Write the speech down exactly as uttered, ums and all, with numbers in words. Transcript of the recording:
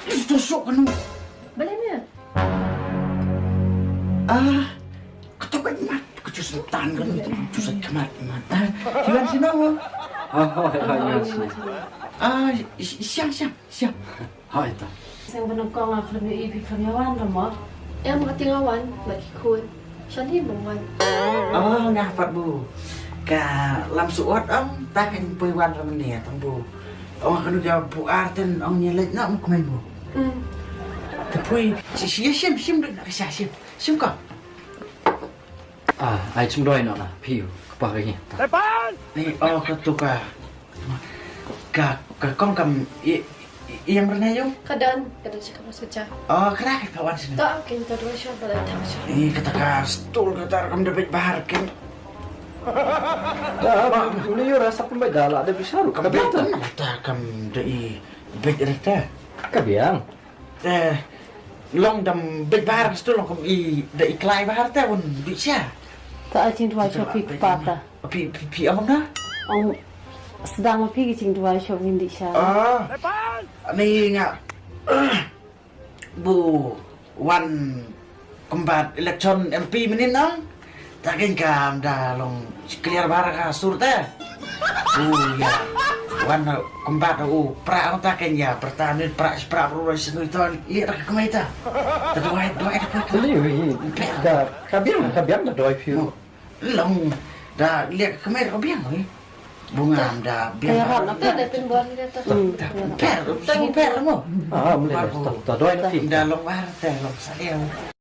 Tusuk kanu. Balei me? Ah, ketuk mat, ketus tan kanu, ketus khmat mat. Ah, kiwan sino mo? Oh, oh, oh, oh, oh. Ah, siang, siang, siang. Hoi ta. Seng ba nyngkong nga khlem ïohi phi khlem ïa wan ruh mo. Em, ka tieng wan, ba ki khun. Shane mo wan. Oh, nga pat bu. Ka lam suot ong, ta kan poi wan ram ne tang bu. Ong kanu ka bu ar ten ong ngi leit na mo kmai bu. Hmm. Te poi, si, si, sim, sim, doi na ka sia, sim. Sim ka. Ah, ai chim doi no na, phi u, kpa ka ngi. Ni, oh, ka tu ka. Ka, ka kong kam, i, i, i yang rena yung? Ka don, ka don sa ka masuk ja. Oh, kra ka pa wan sini. Ta, kin ta dua sha, bala ta sha. Ni kata ka stul kata kam da bej bahar kin. Da, ni yo rasa pun bej da la da bisaru. Ka biang ta. Kata kam da i bej reta. Ka biang. Eh, long dam bej bahar ka stul long kum i da i klai bahar te un bej sha. Ta ai ching tuai sha phi kpa ta. Phi, phi, phi ong na? Ong sdang ma phi ki ching tuai sha ngin di sha. Ah, ni nga bu wan kumbat election M P mynnin nang. Ta kein kam da long clear bar ka sur te. U ya. Wan kumbat u pra ta kein ya perta mynnin pra pra ru ru sinu to liat ka kmai ta. Ta doi doi ka. Ka biang, ka biang da doi phi. Long da liat ka kmai ka biang oi. Bunga da biang. Ka ya ram na ta da pin bor ni ta. Per, per mo. Ah, mle. Ta doi na phi. Da long bar te long sa liang.